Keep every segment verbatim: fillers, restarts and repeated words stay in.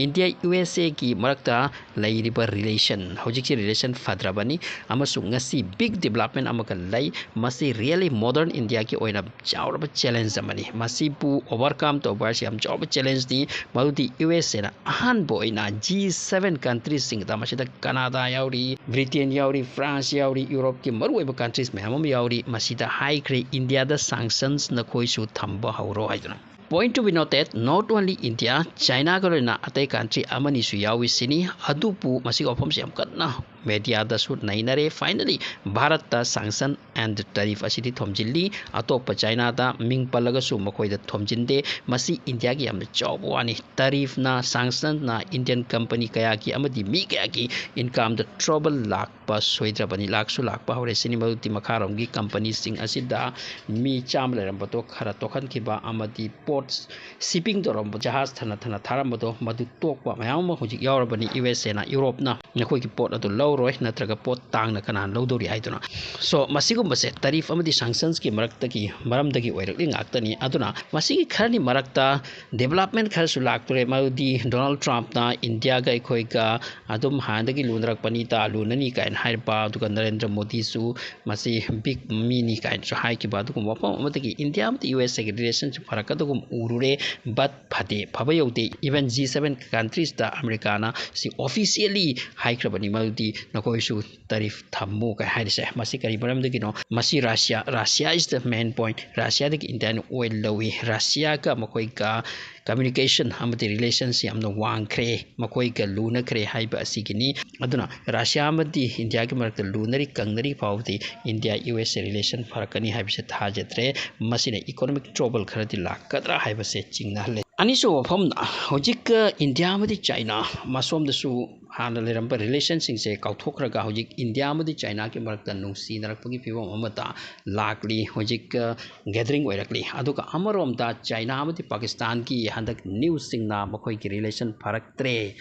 India U S ꯑꯦꯒꯤ ꯃꯔꯛꯇ ꯂꯩꯔꯤꯕ ꯔꯤꯂꯦꯁꯟ, ꯍꯧꯖꯤꯛꯁꯤ ꯔꯤꯂꯦꯁꯟ ꯐꯗ꯭ꯔꯕꯅꯤ꯫ ꯑꯃꯁꯨꯡ ꯉꯁꯤ ꯕꯤꯛ ꯗꯤꯕ꯭ꯂꯞꯃꯦꯟ ꯑꯃꯒ ꯂꯩ꯫ ꯃꯁꯤ ꯔꯤꯌꯦꯜꯂꯤ ꯃꯣꯗꯔꯟ ꯏꯟꯗꯤꯌꯥꯒꯤ ꯑꯣꯏꯅ ꯆꯥꯎꯔꯕ ꯆꯦꯂꯦꯟꯖ ꯑꯃꯅꯤ꯫ ꯃꯁꯤꯕꯨ ꯑꯣꯚꯔꯀꯝ ꯇꯧꯕ ꯍꯥꯏꯁꯤ ꯌꯥꯝ ꯆꯥꯎꯕ ꯆꯦꯂꯦꯟꯖꯅꯤ꯫ ꯃꯗꯨꯗꯤ ꯌꯨ ꯑꯦꯁ ꯑꯦꯅ ꯑꯍꯥꯟꯕ ꯑꯣꯏꯅ ꯖꯤ ꯁꯚꯦꯟ ꯀꯟꯇ꯭ꯔꯤꯁꯁꯤꯡꯗ, ꯃꯁꯤꯗ ꯀꯅꯥꯗꯥ ꯌꯥꯎꯔꯤ, ꯕ꯭ꯔꯤꯇꯦꯟ ꯌꯥꯎꯔꯤ, ꯐ꯭ꯔꯥꯟꯁ ꯌꯥꯎꯔꯤ, ꯌꯨꯔꯣꯞꯀꯤ ꯃꯔꯨꯑꯣꯏꯕ ꯀꯟꯇ꯭ꯔꯤꯁ ꯃꯌꯥꯝ ꯑꯃ ꯌꯥꯎꯔꯤ, ꯃꯁꯤꯗ ꯍꯥꯏꯈ꯭ꯔꯦ ꯏꯟꯗꯤꯌꯥꯗ ꯁꯥꯡꯁꯟꯁ ꯅꯈꯣꯏꯁꯨ ꯊꯝꯕ ꯍꯧꯔꯣ ꯍꯥꯏꯗꯨꯅ꯫ Point to be noted, not only India, ꯆꯥꯏꯅꯥꯒ ꯂꯣꯏꯅꯅ ꯑꯇꯩ ꯀꯟꯇ꯭ꯔꯤ ꯑꯃꯅꯤꯁꯨ ꯌꯥꯎꯏ ꯁꯤꯅꯤ꯫ ꯑꯗꯨꯕꯨ ꯃꯁꯤꯒꯤ ꯋꯥꯐꯝꯁꯤ ꯌꯥꯝ ꯀꯟꯅ ꯃꯦꯗꯤꯌꯥꯗꯁꯨ ꯅꯩꯅꯔꯦ꯫ Finally, ꯚꯥꯔꯠꯇ ꯁꯥꯡꯁꯟ and tariff ꯑꯁꯤꯗꯤ ꯊꯣꯝꯖꯤꯜꯂꯤ꯫ ꯑꯇꯣꯞꯄ ꯆꯥꯏꯅꯥꯗ ꯃꯤꯡ ꯄꯜꯂꯒꯁꯨ ꯃꯈꯣꯏꯗ ꯊꯣꯝꯖꯤꯟꯗꯦ꯫ ꯃꯁꯤ ꯏꯟꯗꯤꯌꯥꯒꯤ ꯌꯥꯝꯅ ꯆꯥꯎꯕ ꯋꯥꯅꯤ꯫ ꯇꯔꯤꯐꯅ, ꯁꯥꯡꯁꯟꯅ ꯏꯟꯗꯤꯌꯟ ꯀꯝꯄꯅꯤ ꯀꯌꯥꯒꯤ ꯑꯃꯗꯤ ꯃꯤ ꯀꯌꯥꯒꯤ ꯏꯟꯀꯝꯗ ꯇ꯭ꯔꯕꯜ ꯂꯥꯛꯄ ꯁꯣꯏꯗ꯭ꯔꯕꯅꯤ꯫ ꯂꯥꯛꯁꯨ ꯂꯥꯛꯄ ꯍꯧꯔꯦ ꯁꯤꯅꯤ꯫ ꯃꯗꯨꯗꯤ ꯃꯈꯥꯔꯣꯝꯒꯤ ꯀꯝꯄꯅꯤꯁꯤꯡ ꯑꯁꯤꯗ ꯃꯤ ꯆꯥꯝꯃ ꯂꯩꯔꯝꯕꯗꯣ ꯈꯔ ꯇꯣꯛꯍꯟꯈꯤꯕ ꯑꯃꯗꯤ ꯄꯣꯠ ꯁꯤꯞꯄꯤꯡ ꯇꯧꯔꯝꯕ, ꯖꯍꯥꯖ ꯊꯅ ꯊꯅ ꯊꯥꯔꯝꯕꯗꯣ ꯃꯗꯨ ꯇꯣꯛꯄ ꯃꯌꯥꯝ ꯑꯃ ꯍꯧꯖꯤꯛ ꯌꯥꯎꯔꯕꯅꯤ꯫ ꯌꯨ ꯑꯦꯁ ꯑꯦꯅ ꯌꯨꯔꯣꯞꯅ ꯅꯈꯣꯏꯒꯤ ꯄꯣꯠ ꯑꯗꯨ ꯂꯧꯔꯣꯏ, ꯅꯠꯇ꯭ꯔꯒ ꯄꯣꯠ ꯇꯥꯡꯅ ꯀꯅꯥꯅ ꯂꯧꯗꯧꯔꯤ ꯍꯥꯏꯗꯨꯅ꯫ So, ꯃꯁꯤꯒꯨꯝꯕꯁꯦ ꯇꯔꯤꯐ ꯑꯃꯗꯤ ꯁꯥꯡꯁꯟꯁꯀꯤ ꯃꯔꯛꯇꯒꯤ, ꯃꯔꯝꯗꯒꯤ ꯑꯣꯏꯔꯛꯂꯤ ꯉꯥꯛꯇꯅꯤ꯫ ꯑꯗꯨꯅ ꯃꯁꯤꯒꯤ ꯈꯔꯅꯤ ꯃꯔꯛꯇ ꯗꯤꯕꯂꯞꯃꯦꯟ ꯈꯔꯁꯨ ꯂꯥꯛꯇꯣꯔꯦ꯫ ꯃꯗꯨꯗꯤ ꯗꯣꯅꯥꯜꯗ ꯇ꯭ꯔꯝꯞꯅ ꯏꯟꯗꯤꯌꯥꯒ ꯑꯩꯈꯣꯏꯒ ꯑꯗꯨꯝ ꯍꯥꯟꯅꯗꯒꯤ ꯂꯨꯅꯔꯛꯄꯅꯤ, ꯇꯥ ꯂꯨꯅꯅꯤ ꯀꯥꯏꯅ ꯍꯥꯏꯔꯛꯄ, ꯑꯗꯨꯒ ꯅꯔꯦꯟꯗ꯭ꯔ ꯃꯣꯗꯤꯁꯨ ꯃꯁꯤ ꯕꯤꯛ ꯃꯤꯅꯤ ꯀꯥꯏꯅꯁꯨ ꯍꯥꯏꯈꯤꯕ, ꯑꯗꯨꯒꯨꯝꯕ ꯃꯐꯝ ꯑꯃꯗꯒꯤ ꯏꯟꯗꯤꯌꯥ ꯑꯃꯗꯤ ꯌꯨ ꯑꯦꯁ ꯑꯦꯒꯤ ꯔꯤꯂꯦꯁꯟꯁꯤꯞ ꯐꯔꯛꯀꯗꯧꯒꯨꯝ ꯎꯔꯨꯔꯦ꯫ But ꯐꯗꯦ, ꯐꯕ ꯌꯧꯗꯦ꯫ Even ꯖꯤ ꯁꯚꯦꯟ ꯀꯟꯇ꯭ꯔꯤꯁꯇ ꯑꯃꯦꯔꯤꯀꯥꯅ ꯁꯤ ꯑꯣꯐꯤꯁꯤꯌꯦꯜꯂꯤ ꯍꯥꯏꯈ꯭ꯔꯕꯅꯤ, ꯃꯗꯨꯗꯤ ꯅꯈꯣꯏꯁꯨ ꯇꯔꯤꯐ ꯊꯝꯃꯨ ꯀꯥꯏ ꯍꯥꯏꯔꯤꯁꯦ꯫ ꯃꯁꯤ ꯀꯔꯤ ꯃꯔꯝꯗꯒꯤꯅꯣ? ꯃꯁꯤ Russia, Russia is the main point꯫ ꯔꯁꯤꯌꯥꯗꯒꯤ ꯏꯟꯗꯤꯌꯥꯅ ꯑꯣꯏꯜ ꯂꯧꯏ꯫ ꯔꯁꯤꯌꯥꯒ ꯃꯈꯣꯏꯒ ꯀꯝꯃ꯭ꯌꯨꯅꯤꯀꯦꯁꯟ ꯑꯃꯗꯤ ꯔꯤꯂꯦꯁꯟꯁꯤ ꯌꯥꯝꯅ ꯋꯥꯡꯈ꯭ꯔꯦ, ꯃꯈꯣꯏꯒ ꯂꯨꯅꯈ꯭ꯔꯦ ꯍꯥꯏꯕ ꯑꯁꯤꯒꯤꯅꯤ꯫ ꯑꯗꯨꯅ ꯔꯁꯤꯌꯥ ꯑꯃꯗꯤ ꯏꯟꯗꯤꯌꯥꯒꯤ ꯃꯔꯛꯇ ꯂꯨꯅꯔꯤ ꯀꯪꯅꯔꯤ ꯐꯥꯎꯕꯗꯤ ꯏꯟꯗꯤꯌꯥ ꯌꯨ ꯑꯦꯁ ꯑꯦ ꯔꯤꯂꯦꯁꯟ ꯐꯔꯛꯀꯅꯤ ꯍꯥꯏꯕꯁꯦ ꯊꯥꯖꯗ꯭ꯔꯦ꯫ ꯃꯁꯤꯅ ꯏꯀꯣꯅꯣꯃꯤꯛ ꯇ꯭ꯔꯕꯜ ꯈꯔꯗꯤ ꯂꯥꯛꯀꯗ꯭ꯔꯥ ꯍꯥꯏꯕꯁꯦ ꯆꯤꯡꯅꯍꯜꯂꯦ꯫ ꯑꯅꯤꯁꯨꯕ ꯋꯥꯐꯝꯅ, ꯍꯧꯖꯤꯛ ꯏꯟꯗꯤꯌꯥ ꯑꯃꯗꯤ ꯆꯥꯏꯅꯥ ꯃꯁꯣꯝꯗꯁꯨ ꯍꯥꯟꯅ ꯂꯩꯔꯝꯕ ꯔꯤꯂꯦꯁꯟꯁꯤꯡꯁꯦ ꯀꯥꯎꯊꯣꯛꯈ꯭ꯔꯒ ꯍꯧꯖꯤꯛ ꯏꯟꯗꯤꯌꯥ ꯑꯃꯗꯤ ꯆꯥꯏꯅꯥꯒꯤ ꯃꯔꯛꯇ ꯅꯨꯡꯁꯤꯅꯔꯛꯄꯒꯤ ꯐꯤꯕꯝ ꯑꯃꯗ ꯂꯥꯛꯂꯤ꯫ ꯍꯧꯖꯤꯛ ꯒꯦꯗꯔꯤꯡ ꯑꯣꯏꯔꯛꯂꯤ꯫ ꯑꯗꯨꯒ ꯑꯃꯔꯣꯝꯗ ꯆꯥꯏꯅꯥ ꯑꯃꯗꯤ ꯄꯥꯀꯤꯁꯇꯥꯟꯒꯤ ꯍꯟꯗꯛ ꯅ꯭ꯌꯨꯁꯁꯤꯡꯅ ꯃꯈꯣꯏꯒꯤ ꯔꯤꯂꯦꯁꯟ ꯐꯔꯛꯇ꯭ꯔꯦ,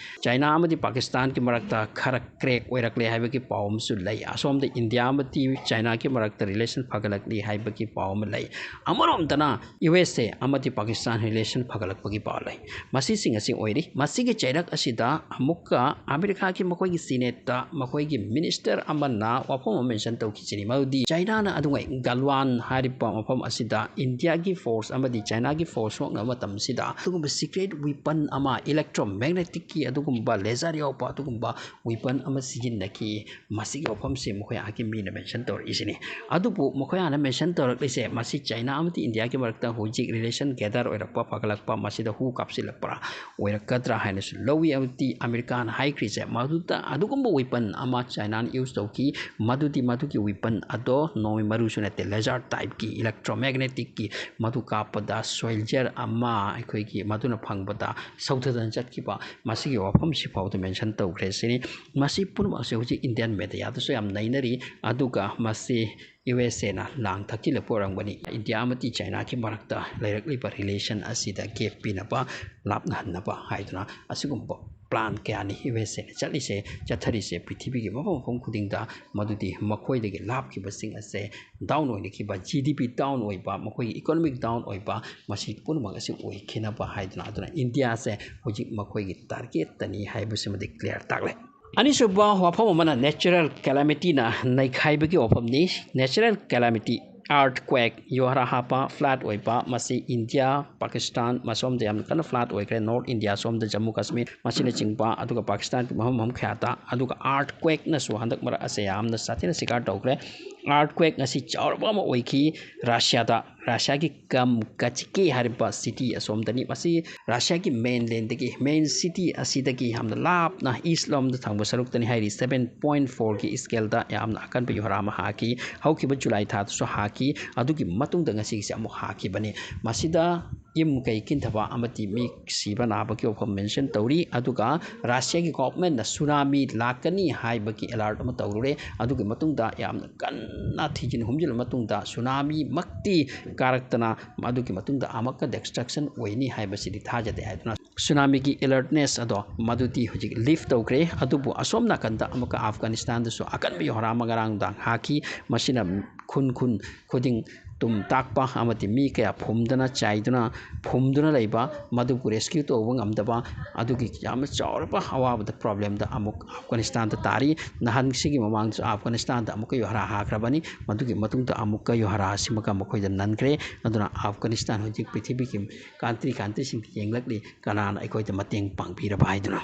ꯆꯥꯏꯅꯥ ꯑꯃꯗꯤ ꯄꯥꯀꯤꯁꯇꯥꯟꯒꯤ ꯃꯔꯛꯇ ꯈꯔ ꯀ꯭ꯔꯦꯛ ꯑꯣꯏꯔꯛꯂꯦ ꯍꯥꯏꯕꯒꯤ ꯄꯥꯎ ꯑꯃꯁꯨ ꯂꯩ꯫ ꯑꯁꯣꯝꯗ ꯏꯟꯗꯤꯌꯥ ꯑꯃꯗꯤ ꯆꯥꯏꯅꯥꯒꯤ ꯃꯔꯛꯇ ꯔꯤꯂꯦꯁꯟ ꯐꯒꯠꯂꯛꯂꯤ ꯍꯥꯏꯕꯒꯤ ꯄꯥꯎ ꯑꯃ ꯂꯩ꯫ ꯑꯃꯔꯣꯝꯗꯅ ꯌꯨ ꯑꯦꯁ ꯑꯦ ꯑꯃꯗꯤ ꯄꯥꯀꯤꯁꯇꯥꯟ ꯔꯤꯂꯦꯁꯟ ꯐꯒꯠꯂꯛꯄꯒꯤ ꯄꯥꯎ ꯂꯩ꯫ ꯃꯁꯤꯁꯤꯡ ꯑꯁꯤ ꯑꯣꯏꯔꯤ꯫ ꯃꯁꯤꯒꯤ ꯆꯩꯔꯛ ꯑꯁꯤꯗ ꯑꯃꯨꯛꯀ ꯑꯃꯦꯔꯤꯀꯥꯒꯤ ꯃꯈꯣꯏꯒꯤ ꯁꯤꯅꯦꯠꯇ ꯃꯈꯣꯏꯒꯤ ꯃꯤꯅꯤꯁꯇꯔ ꯑꯃꯅ ꯋꯥꯐꯝ ꯑꯃ ꯃꯦꯟꯁꯟ ꯇꯧꯈꯤꯁꯤꯅꯤ, ꯃꯗꯨꯗꯤ ꯆꯥꯏꯅꯥꯅ ꯑꯗꯨꯉꯩ ꯒꯜꯋꯥꯟ ꯍꯥꯏꯔꯤꯕ ꯃꯐꯝ ꯑꯁꯤꯗ ꯏꯟꯗꯤꯌꯥꯒꯤ ꯐꯣꯔꯁ ꯑꯃꯗꯤ ꯆꯥꯏꯅꯥꯒꯤ ꯐꯣꯔꯁ ꯁꯣꯛꯅꯕ ꯃꯇꯝꯁꯤꯗ ꯑꯗꯨꯒꯨꯝꯕ ꯁꯤꯀ꯭ꯔꯦꯠ ꯋꯤꯄꯟ ꯑꯃ, ꯏꯂꯦꯛꯇ꯭ꯔꯣꯃꯦꯒꯅꯦꯇꯤꯛꯀꯤ ꯑꯗꯨꯒꯨꯝꯕ ꯂꯦꯖꯔ ꯌꯥꯎꯕ ꯑꯗꯨꯒꯨꯝꯕ ꯋꯤꯄꯟ ꯑꯃ ꯁꯤꯖꯤꯟꯅꯈꯤ꯫ ꯃꯁꯤꯒꯤ ꯋꯥꯐꯝꯁꯤ ꯃꯈꯣꯏ ꯑꯥꯒꯤ ꯃꯤꯅ ꯃꯦꯟꯁꯟ ꯇꯧꯔꯛꯏꯁꯤꯅꯤ꯫ ꯑꯗꯨꯕꯨ ꯃꯈꯣꯏ ꯑꯥꯅ ꯃꯦꯟꯁꯟ ꯇꯧꯔꯛꯂꯤꯁꯦ, ꯃꯁꯤ ꯆꯥꯏꯅꯥ ꯑꯃꯗꯤ ꯏꯟꯗꯤꯌꯥꯒꯤ ꯃꯔꯛꯇ ꯍꯧꯖꯤꯛ ꯔꯤꯂꯦꯁꯟ ꯒꯦꯗꯔ ꯑꯣꯏꯔꯛꯄ, ꯐꯒꯠꯂꯛꯄ, ꯃꯁꯤꯗ ꯍꯨ ꯀꯥꯞꯁꯤꯜꯂꯛꯄ꯭ꯔꯥ ꯑꯣꯏꯔꯛꯀꯗ꯭ꯔꯥ ꯍꯥꯏꯅꯁꯨ ꯂꯧꯏ꯫ ꯑꯃꯗꯤ ꯑꯃꯦꯔꯤꯀꯥꯅ ꯍꯥꯏꯈ꯭ꯔꯤꯁꯦ, ꯃꯗꯨꯗ ꯑꯗꯨꯒꯨꯝꯕ ꯋꯤꯄꯟ ꯑꯃ ꯆꯥꯏꯅꯥꯅ ꯌꯨꯁ ꯇꯧꯈꯤ, ꯃꯗꯨꯗꯤ ꯃꯗꯨꯒꯤ ꯋꯤꯄꯟ ꯑꯗꯣ ꯅꯣꯡꯃꯩ ꯃꯔꯨꯁꯨ ꯅꯠꯇꯦ, ꯂꯦꯖꯔ ꯇꯥꯏꯞꯀꯤ, ꯏꯂꯦꯛꯇ꯭ꯔꯣꯃꯦꯒꯅꯦꯇꯤꯛꯀꯤ, ꯃꯗꯨ ꯀꯥꯞꯄꯗ ꯁꯣꯜꯖꯔ ꯑꯃ ꯑꯩꯈꯣꯏꯒꯤ ꯃꯗꯨꯅ ꯐꯪꯕꯗ ꯁꯧꯊꯗꯅ ꯆꯠꯈꯤꯕ, ꯃꯁꯤꯒꯤ ꯋꯥꯐꯝꯁꯤ ꯐꯥꯎꯗ ꯃꯦꯟꯁꯟ ꯇꯧꯈ꯭ꯔꯦ ꯁꯤꯅꯤ꯫ ꯃꯁꯤ ꯄꯨꯝꯅꯃꯛ ꯑꯁꯤ ꯍꯧꯖꯤꯛ ꯏꯟꯗꯤꯌꯥꯟ ꯃꯦꯗꯤꯌꯥꯗꯁꯨ ꯌꯥꯝ ꯅꯩꯅꯔꯤ꯫ ꯑꯗꯨꯒ ꯃꯁꯤ ꯌꯨ ꯑꯦꯁ ꯑꯦꯅ ꯂꯥꯡ ꯊꯛꯆꯤꯜꯂꯛꯄ ꯑꯣꯏꯔꯝꯒꯅꯤ꯫ ꯏꯟꯗꯤꯌꯥ ꯑꯃꯗꯤ ꯆꯥꯏꯅꯥꯒꯤ ꯃꯔꯛꯇ ꯂꯩꯔꯛꯂꯤꯕ ꯔꯤꯂꯦꯁꯟ ꯑꯁꯤꯗ ꯒꯦꯞ ꯄꯤꯅꯕ, ꯂꯥꯞꯅꯍꯟꯅꯕ ꯍꯥꯏꯗꯨꯅ ꯑꯁꯤꯒꯨꯝꯕ ꯄ꯭ꯂꯥꯟ ꯀꯌꯥꯅꯤ ꯌꯨ ꯑꯦꯁ ꯑꯦꯅ ꯆꯠꯂꯤꯁꯦ, ꯆꯠꯊꯔꯤꯁꯦ꯫ ꯄ꯭ꯔꯤꯊꯤꯕꯤꯒꯤ ꯃꯐꯝ ꯃꯐꯝ ꯈꯨꯗꯤꯡꯗ ꯃꯗꯨꯗꯤ ꯃꯈꯣꯏꯗꯒꯤ ꯂꯥꯞꯈꯤꯕꯁꯤꯡ ꯑꯁꯦ ꯗꯥꯎꯟ ꯑꯣꯏꯅꯈꯤꯕ, ꯖꯤ ꯗꯤ ꯄꯤ ꯗꯥꯎꯟ ꯑꯣꯏꯕ, ꯃꯈꯣꯏꯒꯤ ꯏꯀꯣꯅꯣꯃꯤꯛ ꯗꯥꯎꯟ ꯑꯣꯏꯕ, ꯃꯁꯤ ꯄꯨꯝꯅꯃꯛ ꯑꯁꯤ ꯑꯣꯏꯈꯤꯅꯕ ꯍꯥꯏꯗꯨꯅ꯫ ꯑꯗꯨꯅ ꯏꯟꯗꯤꯌꯥꯁꯦ ꯍꯧꯖꯤꯛ ꯃꯈꯣꯏꯒꯤ ꯇꯥꯔꯒꯦꯠꯇꯅꯤ ꯍꯥꯏꯕꯁꯤꯃꯗꯤ ꯀ꯭ꯂꯤꯌꯥꯔ ꯇꯥꯛꯂꯦ꯫ ꯑꯅꯤꯁꯨꯕ ꯋꯥꯐꯝ ꯑꯃꯅ ꯅꯦꯆꯔꯦꯜ ꯀꯦꯂꯥꯃꯤꯇꯤꯅ ꯅꯩꯈꯥꯏꯕꯒꯤ ꯋꯥꯐꯝꯅꯤ꯫ ꯅꯦꯆꯔꯦꯜ ꯀꯦꯂꯥꯃꯤꯇꯤ, ꯑꯥꯔꯠꯀ꯭ꯋꯦꯛ, ꯌꯨꯍꯥꯔ ꯍꯥꯞꯄ, ꯐ꯭ꯂꯥꯠ ꯑꯣꯏꯕ, ꯃꯁꯤ ꯏꯟꯗꯤꯌꯥ, ꯄꯥꯀꯤꯁꯇꯥꯟ, ꯃꯁꯣꯝꯗ ꯌꯥꯝꯅ ꯀꯟꯅ ꯐ꯭ꯂꯥꯠ ꯑꯣꯏꯈ꯭ꯔꯦ꯫ ꯅꯣꯔꯠ ꯏꯟꯗꯤꯌꯥ ꯁꯣꯝꯗ ꯖꯝꯃꯨ ꯀꯥꯁꯃꯤꯔ ꯃꯁꯤꯅꯆꯤꯡꯕ, ꯑꯗꯨꯒ ꯄꯥꯀꯤꯁꯇꯥꯟꯒꯤ ꯃꯐꯝ ꯃꯐꯝ ꯀꯌꯥꯗ꯫ ꯑꯗꯨꯒ ꯑꯥꯔꯠꯀ꯭ꯋꯦꯛꯅꯁꯨ ꯍꯟꯗꯛ ꯃꯔꯛ ꯑꯁꯦ ꯌꯥꯝꯅ ꯁꯥꯊꯤꯅ ꯁꯤꯀꯥꯔ ꯇꯧꯈ꯭ꯔꯦ꯫ ꯑꯥꯔꯠꯀ꯭ꯋꯦꯛ ꯉꯁꯤ ꯆꯥꯎꯔꯕ ꯑꯃ ꯑꯣꯏꯈꯤ ꯔꯁꯤꯌꯥꯗ꯫ ꯔꯁꯤꯌꯥꯒꯤ ꯀꯝ ꯀꯆꯤꯀꯦ ꯍꯥꯏꯔꯤꯕ ꯁꯤꯇꯤ ꯑꯁꯣꯝꯗꯅꯤ꯫ ꯃꯁꯤ ꯔꯁꯤꯌꯥꯒꯤ ꯃꯦꯟꯂꯦꯟꯗꯒꯤ, ꯃꯦꯟ ꯁꯤꯇꯤ ꯑꯁꯤꯗꯒꯤ ꯌꯥꯝꯅ ꯂꯥꯞꯅ ꯏꯁ ꯂꯣꯝꯗ ꯊꯪꯕ ꯁꯔꯨꯛꯇꯅꯤ ꯍꯥꯏꯔꯤ꯫ ꯁꯚꯦꯟ ꯄꯣꯏꯟ ꯐꯣꯔꯒꯤ ꯏꯁꯀꯦꯜꯗ ꯌꯥꯝꯅ ꯑꯀꯟꯕ ꯌꯨꯍꯥꯔ ꯑꯃ ꯍꯥꯈꯤ꯫ ꯍꯧꯈꯤꯕ ꯖꯨꯂꯥꯏ ꯊꯥꯗꯁꯨ ꯍꯥꯈꯤ꯫ ꯑꯗꯨꯒꯤ ꯃꯇꯨꯡꯗ ꯉꯁꯤꯒꯤꯁꯦ ꯑꯃꯨꯛ ꯍꯥꯈꯤꯕꯅꯤ꯫ ꯃꯁꯤꯗ ꯌꯨꯝ ꯀꯩ ꯀꯤꯟꯊꯕ ꯑꯃꯗꯤ ꯃꯤ ꯁꯤꯕ ꯅꯥꯕꯒꯤ ꯋꯥꯐꯝ mention ꯇꯧꯔꯤ꯫ ꯑꯗꯨꯒ ꯔꯁꯤꯌꯥꯒꯤ governmentꯅ tsunami ꯂꯥꯛꯀꯅꯤ ꯍꯥꯏꯕꯒꯤ alert ꯑꯃ ꯇꯧꯔꯨꯔꯦ꯫ ꯑꯗꯨꯒꯤ ꯃꯇꯨꯡꯗ ꯌꯥꯝꯅ ꯀꯟꯅ ꯊꯤꯖꯤꯟ ꯍꯨꯝꯖꯤꯜꯂꯕ ꯃꯇꯨꯡꯗ tsunamiꯃꯛꯇꯤ ꯀꯥꯔꯛꯇꯅ ꯃꯗꯨꯒꯤ ꯃꯇꯨꯡꯗ ꯑꯃꯨꯛꯀ destruction ꯑꯣꯏꯅꯤ ꯍꯥꯏꯕꯁꯤꯗꯤ ꯊꯥꯖꯗꯦ ꯍꯥꯏꯗꯨꯅ tsunamiꯒꯤ alertness ꯑꯗꯣ ꯃꯗꯨꯗꯤ ꯍꯧꯖꯤꯛ lift ꯇꯧꯈ꯭ꯔꯦ꯫ ꯑꯗꯨꯕꯨ ꯑꯁꯣꯝ ꯅꯥꯀꯟꯗ ꯑꯃꯨꯛꯀ ꯑꯐꯒꯥꯅꯤꯁꯇꯥꯟꯗꯁꯨ ꯑꯀꯟꯕ ꯌꯨꯍꯥꯔ ꯑꯃ ꯉꯔꯥꯡ ꯅꯨꯡꯗꯥꯡ ꯍꯥꯈꯤ꯫ ꯃꯁꯤꯅ ꯈꯨꯟ ꯈꯨꯟ ꯈꯨꯗꯤꯡ ꯇꯨꯝ ꯇꯥꯛꯄ ꯑꯃꯗꯤ ꯃꯤ ꯀꯌꯥ ꯐꯨꯝꯗꯨꯅ ꯆꯥꯏꯗꯨꯅ ꯐꯨꯝꯗꯨꯅ ꯂꯩꯕ, ꯃꯗꯨꯕꯨ rescue ꯇꯧꯕ ꯉꯝꯗꯕ, ꯑꯗꯨꯒꯤ ꯌꯥꯝꯅ ꯆꯥꯎꯔꯕ ꯑꯋꯥꯕꯗ problemꯗ ꯑꯃꯨꯛ ꯑꯐꯒꯥꯅꯤꯁꯇꯥꯟꯗ ꯇꯥꯔꯤ꯫ ꯅꯍꯥꯟꯁꯤꯒꯤ ꯃꯃꯥꯡꯗꯁꯨ ꯑꯐꯒꯥꯅꯤꯁꯇꯥꯟꯗ ꯑꯃꯨꯛꯀ ꯌꯨꯍꯥꯔ ꯍꯥꯈ꯭ꯔꯕꯅꯤ꯫ ꯃꯗꯨꯒꯤ ꯃꯇꯨꯡꯗ ꯑꯃꯨꯛꯀ ꯌꯨꯍꯥꯔ ꯑꯁꯤꯃꯒ ꯃꯈꯣꯏꯗ ꯅꯟꯈ꯭ꯔꯦ꯫ ꯑꯗꯨꯅ ꯑꯐꯒꯥꯅꯤꯁꯇꯥꯟ ꯍꯧꯖꯤꯛ ꯄ꯭ꯔꯤꯊꯤꯕꯤꯒꯤ country countryꯁꯤꯡꯗ ꯌꯦꯡꯂꯛꯂꯤ, ꯀꯅꯥꯅ ꯑꯩꯈꯣꯏꯗ ꯃꯇꯦꯡ ꯄꯥꯡꯕꯤꯔꯕ ꯍꯥꯏꯗꯨꯅ꯫